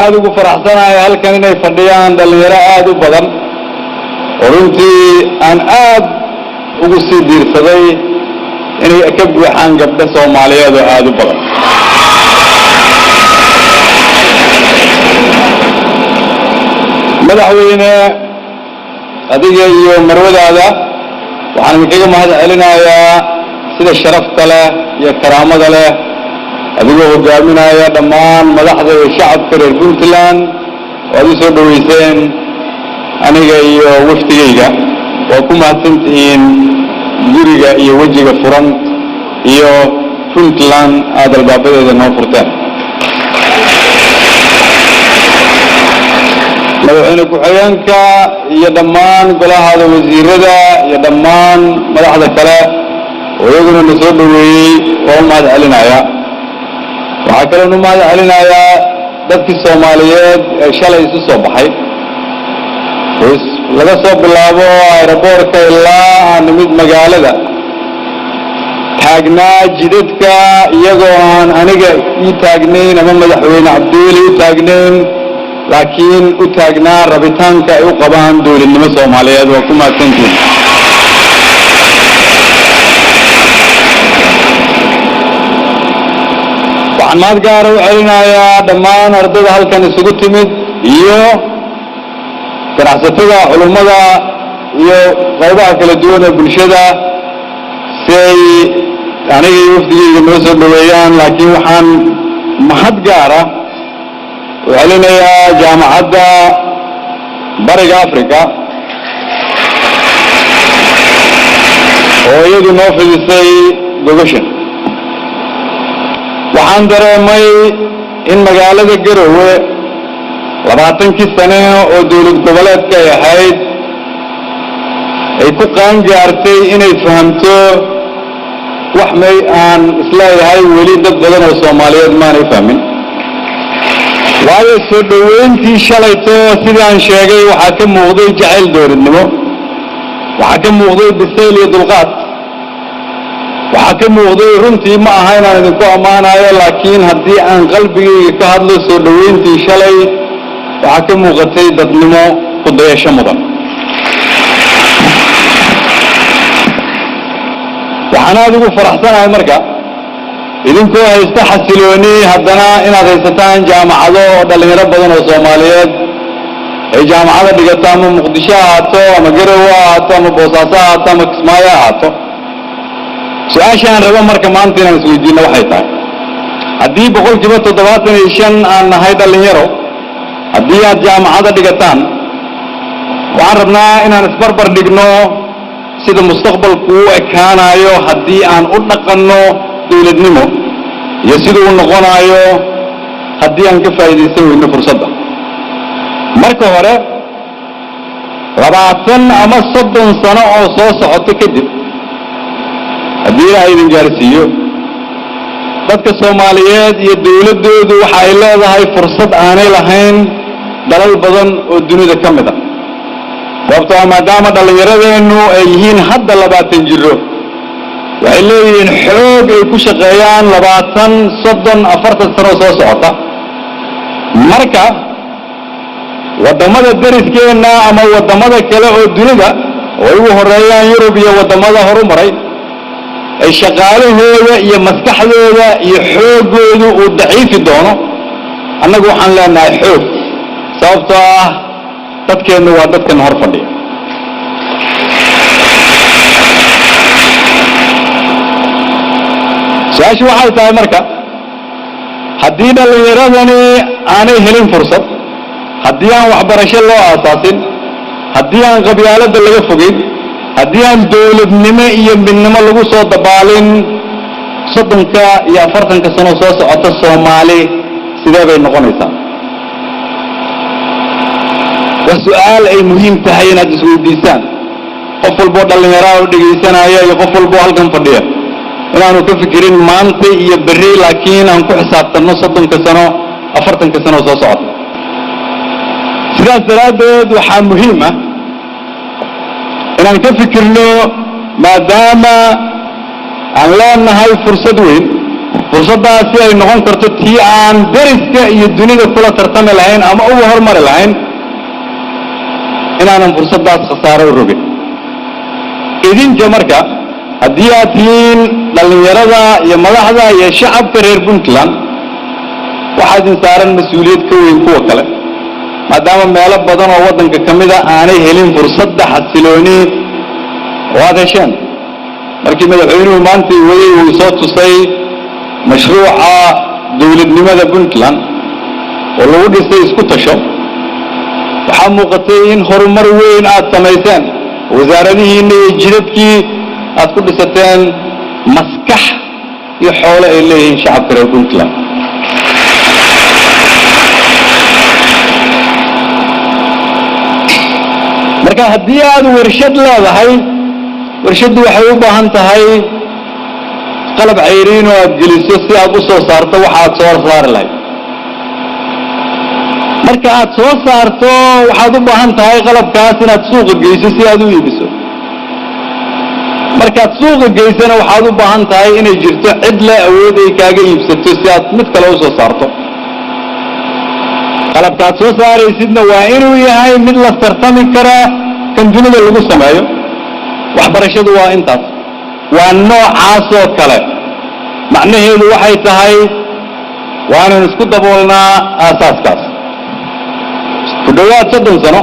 Aad ugu faraxsanahay halkan inay fadhiyaan dhallinyaro aada u badan oo runtii aan aad ugu sii diirsaday inay ka buuxaan gabdho Soomaaliyeed oo aada u badan. Madaxweyne, adiga iyo marwadaada waxaan idinkaga mahad celinayaa sida sharafta leh iyo karaamada leh, adigoo hogaaminaya dhammaan madaxda iyo shacabka reer Puntland oo aad u soo dhoweyseen aniga iyo wafdigayga. Waa ku mahadsantihiin guriga iyo wejiga furan iyo Puntland aada albaabadeeda noo furteen. Madaxweyne ku-xigeenka iyo dhammaan golahaada wasiirada iyo dhammaan madaxda kale oo iyaguna na soo dhoweeyey waa u mahad celinaya. Waxaa kaloon u mahad celinayaa dadkii Soomaaliyeed ee shalay isu soo baxay, laga soo bilaabo aeroboorka ilaa aan nimid magaalada, taagnaa jidadka iyagoo aan aniga ii taagnayn ama madaxweyne Cabdiweli u taagnayn, laakiin u taagnaa rabitaanka ay u qabaan dowladnimo Soomaaliyeed. Waa ku mahadsantihin. Waxaan mahad gaara u celinayaa dhammaan ardayda halkan isugu timid iyo ganacsatada, culummada iyo qaybaha kala duwan ee bulshada si ay aniga iyo wafdigayga noo soo dhoweeyaan. Laakiin waxaan mahad gaara u celinayaa Jaamacadda Bariga Africa oo iyadu noo fidisay gogashan. Waxaan dareemay in magaalada Garowe 20kii sane oo dowlad goboleedka ay ahayd ay ku qaangaartay inay fahamto wax may aan isleeyahay weli dad badan oo Soomaaliyeed maanay fahmin, waayo soo dhoweyntii shalayto sidaan sheegay waxaa ka muuqday jacayl dowladnimo, waxaa ka muuqday bisayl iyo dulqaad, waxaa ka muuqday, runtii ma aha inaan idinku ammaanayo, laakiin haddii aan qalbigayga ka hadlo, soo dhoweyntii shalay waxaa ka muuqatay dadnimo ku dayasho mudan. Waxaan aada ugu faraxsanahay marka idinkoo haysta xasilooni haddana inaad haysataan jaamacado oo dhallinyaro badan oo Soomaaliyeed ay jaamacada dhigato, ama Muqdisho ahaato ama Garowe ahaato ama Boosaaso ahaato ama Kismaayo ahaato. Su-aasha aan rabo marka maanta inaan isweydiino waxay tahay, haddii 75% aan nahay dhallinyaro, haddii aad jaamacada dhigataan, waxaan rabnaa inaan isbarbar dhigno sida mustaqbalku u ekaanayo haddii aan u dhaqanno dowladnimo iyo sida uu noqonayo haddii aan ka faa'iidaysan weyno fursadda. Marka hore, 20 ama 30 sano oo soo socoto kadib, haddii Ilaahay idin gaarsiiyo, dadka Soomaaliyeed iyo dowladdoodu waxa ay leedahay fursad aanay lahayn dalal badan oo dunida ka mid a, sababtoo ah maadaama dhallinyaradeennu ay yihiin hadda 20 jiro, waxay leeyihiin xoog ay ku shaqeeyaan 20, 30, 40 sano soo socota. Marka waddamada dariskeenna ama waddamada kale oo dunida oo ay ugu horeeyaan Yurub iyo waddamada horumaray ay shaqaalahooda iyo maskaxdooda iyo xooggoodu uu daciifi doono, annagu waxaan leenahay xoog, sababtoo ah dadkeennu waa dadkan hor fadhiya. Su-aashu waxay tahay marka, haddii dhallinyaradani aanay helin fursad, haddii aan waxbarasho loo aasaasin, haddii aan qabyaaladda laga fogeyn, haddii aan dowladnimo iyo midnimo lagu soo dabaalin, 30ka iyo 40ka sano soo socota Soomaali sidee bay noqonaysaa? Waa su-aal ay muhiim tahay inaad isweydiisaan, qof walboo dhallinyaraha u dhegaysanaya iyo qof walboo halkan fadhiya, inaanu ka fikirin maanta iyo berri, laakiin aan ku xisaabtanno 30ka sano, 40ka sano soo socota. Sidaas daraaddeed waxaa muhiim ah inaan ka fikirno, maadaama aan leenahay fursad weyn, Fursaddaasi ay noqon karto tii aan deriska iyo dunida kula tartami lahayn ama uga hormari lahayn, inaanan fursaddaas khasaaro u rogin. Idinka marka, haddii aad tihiin dhallinyarada iyo madaxda iyo shacabka reer Puntland, waxaa idin saaran mas-uuliyad ka weyn kuwa kale, maadaama meelo badan oo waddanka ka mida aanay helin fursadda xasilooni oo aad hesheen. Markii madaxweynuhu maanta waday uu soo tusay mashruuca dowladnimada Puntland oo lagu dhisay isku tasho, waxaa muuqatay in horumar weyn aad samayseen, wasaaradihiinna iyo jidadkii aad ku dhisateen maskax iyo xoolo ay leeyihiin shacabka reer Puntland. Marka haddii aad warshad leedahay, warshaddu waxay u baahan tahay qalab cayriin oo aad geliso si aad u soo saarto waxa aad soo saari lahayd. Marka aad soo saarto, waxaad u baahan tahay qalabkaas inaad suuqa geyso si aad u iibiso. Markaad suuqa geysana, waxaad u baahan tahay inay jirto cid le awood ay kaaga iibsato si aad mid kale usoo saarto. Qalabkaad soo saaraysidna waa inuu yahay mid la tartami karaa kan dunida lagu sameeyo. Waxbarashadu waa intaas, waa noocaasoo kale. Macnaheedu waxay tahay waa inaan isku daboolnaa aasaaskaas. Ku dhowaad 30 sano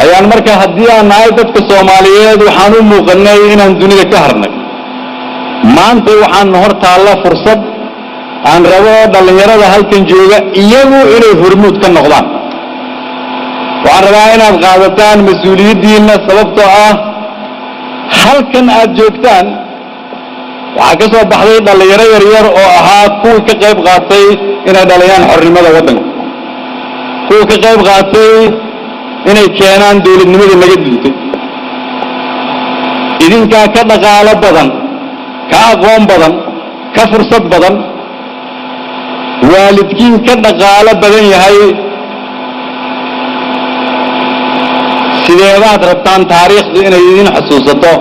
ayaan marka, haddii aan nahay dadka Soomaaliyeed, waxaan u muuqanay inaan dunida ka harnay. Maanta waxaan hor taalla fursad aan rabo dhallinyarada halkan jooga iyagu inay hormuud ka noqdaan. Waxaan rabaa inaad qaadataan mas-uuliyaddiinna, sababtoo ah halkan aad joogtaan waxaa ka soo baxday dhallinyaro yaryar oo ahaa kuwii ka qayb qaatay inay dhaliyaan xornimada waddanka, kuwii ka qayb qaatay inay keenaan dowladnimadii naga duntay. Idinkaa ka dhaqaalo badan, ka aqoon badan, ka fursad badan, waalidkiin ka dhaqaalo badan yahay. Sideebaad rabtaan taariikhdu inay idin xusuusato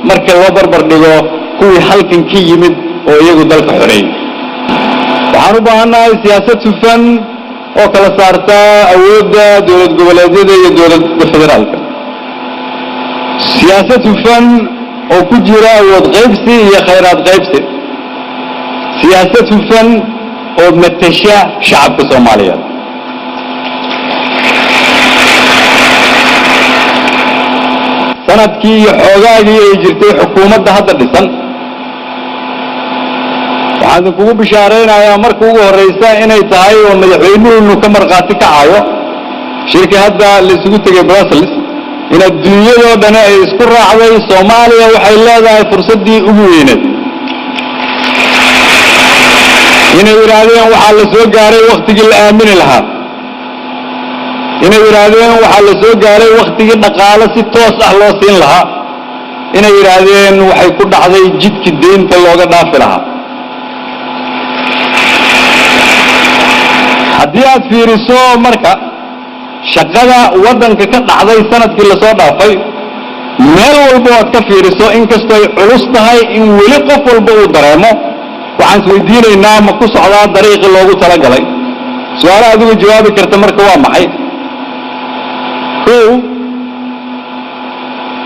marka loo barbar dhigo kuwii halkan ka yimid oo iyagu dalka xoreeyey? Waxaan u baahannahay siyaasad hufan oo kala saarta awoodda dowlad goboleedyada iyo dowladda federaalka, siyaasad hufan oo ku jira awood qaybsi iyo khayraad qaybsi, siyaasad hufan oo matasha shacabka Soomaaliyeed. Sanadkii iyo xoogaagii ay jirtay xukuumadda hadda dhisan, waxaan idinkugu bishaaraynayaa marka ugu horraysa inay tahay oo madaxweynuhunu ka markhaati kacayo shirkii hadda la isugu tegay Brussels, in adduunyadoo dhani ay isku raacday Soomaaliya waxay leedahay fursaddii ugu weyneed, inay yidhaahdeen waxaa la soo gaaray wakhtigii la aamini lahaa, inay yidhaahdeen waxaa la soo gaaray wakhtigii dhaqaalo si toos ah loo siin lahaa, inay yidhaahdeen waxay ku dhacday jidkii deynta looga dhaafi lahaa. Haddii aad fiiriso marka shaqada waddanka ka dhacday sanadkii lasoo dhaafay, meel walba aad ka fiiriso, inkastoo ay culus tahay in weli qof walba uu dareemo, waxaan isweydiinaynaa: ma ku socdaa dariiqii loogu talagalay? Su-aalaha adigu jawaabi karta marka waa maxay? Kow,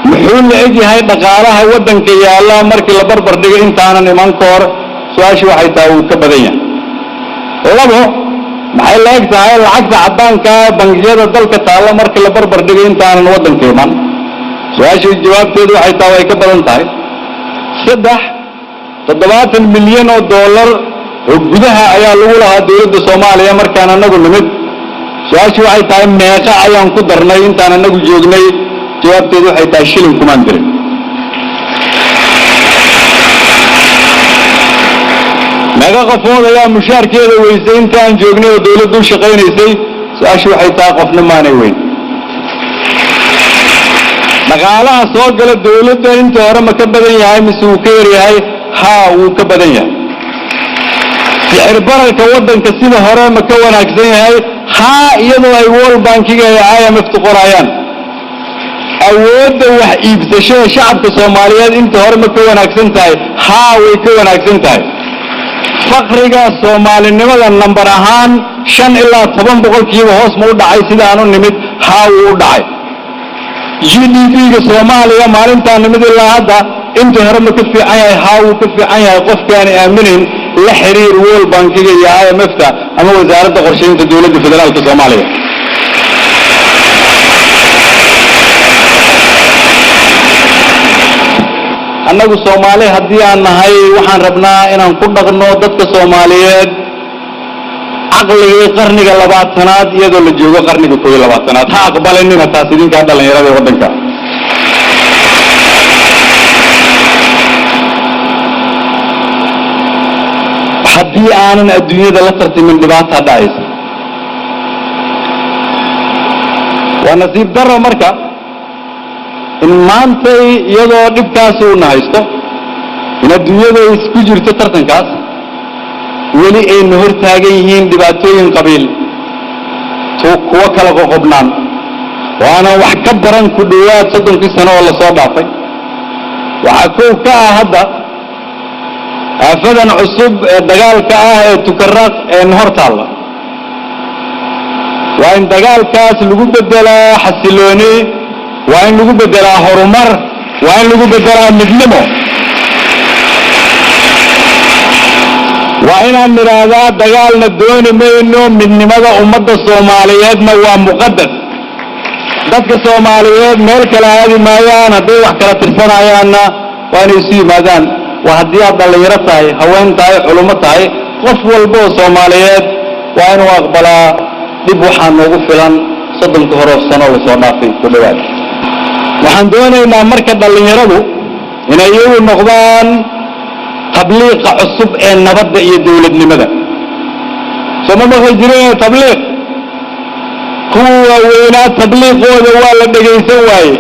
muxuu la eg yahay dhaqaalaha waddanka yaalla markii la barbar dhigo intaanan iman ka hor? Su-aashu waxay tahay wuu ka badan yahay. Labo, maxay la eg tahay lacagta caddaanka bangiyada dalka taalla markii la barbar dhigo intaanan waddanka iman? Su-aashu jawaabteedu waxay tahay way ka badan tahay. Saddex, 70 milyan oo dollar oo gudaha ayaa lagu lahaa dowladda Soomaaliya markaan anagu nimid. Su-aashu waxay tahay meeqa ayaan ku darnay intaan anagu joognay? Jawaabteedu waxay tahay shilin kumaan dirin. Meeqa qofood ayaa mushaarkeeda weysay intaan joognay oo dowladdu u shaqaynaysay? Su-aashu waxay tahay qofna maanay weyn. Dhaqaalaha soo gala dowladda inta hore ma ka badan yahay mise wuu ka yar yahay? Haa, wuu ka badan yahay. Sicir bararka waddanka sida hore ma ka wanaagsan yahay? Haa, iyadoo ay World Bankiga iyo IMF tu qorayaan. Awoodda wax iibsashada shacabka Soomaaliyeed inta hore ma ka wanaagsan tahay? Haa, way ka wanaagsan tahay. Faqriga Soomaalinimada nambar ahaan 5 ilaa 10% hoos ma u dhacay sidaan u nimid? Haa, wuu u dhacay. GDP-ga Soomaaliya maalintaan nimid ilaa hadda inta hore ma ka fiican yahay? Haa, wuu ka fiican yahay. Qofkaani aaminayn la xiriir World Bankiga iyo IMF-ta ama Wasaaradda Qorsheynta Dowladda Federaalka Soomaaliya. Annagu Soomaali haddii aan nahay, waxaan rabnaa inaan ku dhaqno dadka Soomaaliyeed caqligii qarniga 20aad iyadoo la joogo qarniga 21aad. Ha aqbalinina taas idinkaa dhallinyarada ee waddanka. Haddii aanan adduunyada la tartimin, dhibaataa dhacaysa. Waa nasiib daro marka in maantay, iyadoo dhibkaas uuna haysto, in adduunyada isku jirto tartankaas, weli ayna hor taagan yihiin dhibaatooyin qabiil, kuwo kala qoqobnaan oo aanan wax ka baran ku dhowaad 30kii sano oo lasoo dhaafay. Waxaa kow ka ah hadda aafadan cusub ee dagaalka ah ee Tukaraaq een hor taalla. Waa in dagaalkaas lagu beddelaa xasilooni, waa in lagu beddelaa horumar, waa in lagu beddelaa midnimo. Waa inaan nidhaahdaa dagaalna dooni mayno, midnimada ummadda Soomaaliyeedna waa muqadas. Dadka Soomaaliyeed meel kale aadi maayaan. Hadday wax kala tirsanayaanna waa inay isu yimaadaan. Waa haddii aad dhallinyaro tahay, haween tahay, culummo tahay, qof walba oo Soomaaliyeed waa inuu aqbalaa dhib waxaa noogu filan 30ka horoo sano lasoo dhaafay ku dhowaad. Waxaan doonaynaa marka dhallinyaradu inay iyagu noqdaan tabliiqa cusub ee nabadda iyo dowladnimada. Soo ma maqli jirin tabliiq? Kuwa waaweynaa tabliiqooda waa la dhegaysan waaye.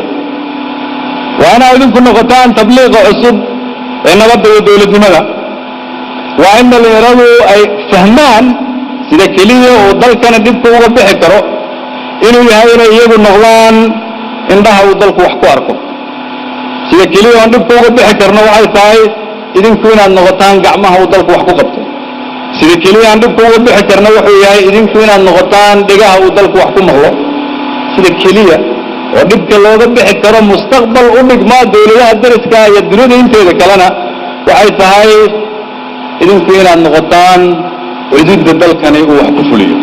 Waa inaa idinku noqotaan tabliiqa cusub ee nabadda iyo dowladnimada. Waa in dhallinyaradu ay fahmaan sida keliya uu dalkana dhibka uga bixi karo inuu yahay inay iyagu noqdaan indhaha uu dalku wax ku arko. Sida keliya oon dhibka uga bixi karno waxay tahay idinku inaad noqotaan gacmaha uu dalku wax ku qabto. Sida keliya aan dhibka uga bixi karno wuxuu yahay idinku inaad noqotaan dhegaha uu dalku wax ku maqlo. Sida keliya oo dhibka looga bixi karo, mustaqbal u dhigmaa dowladaha dariska iyo dunida inteeda kalena, waxay tahay idinku inaad noqotaan cididda dalkani uu wax ku fuliyo.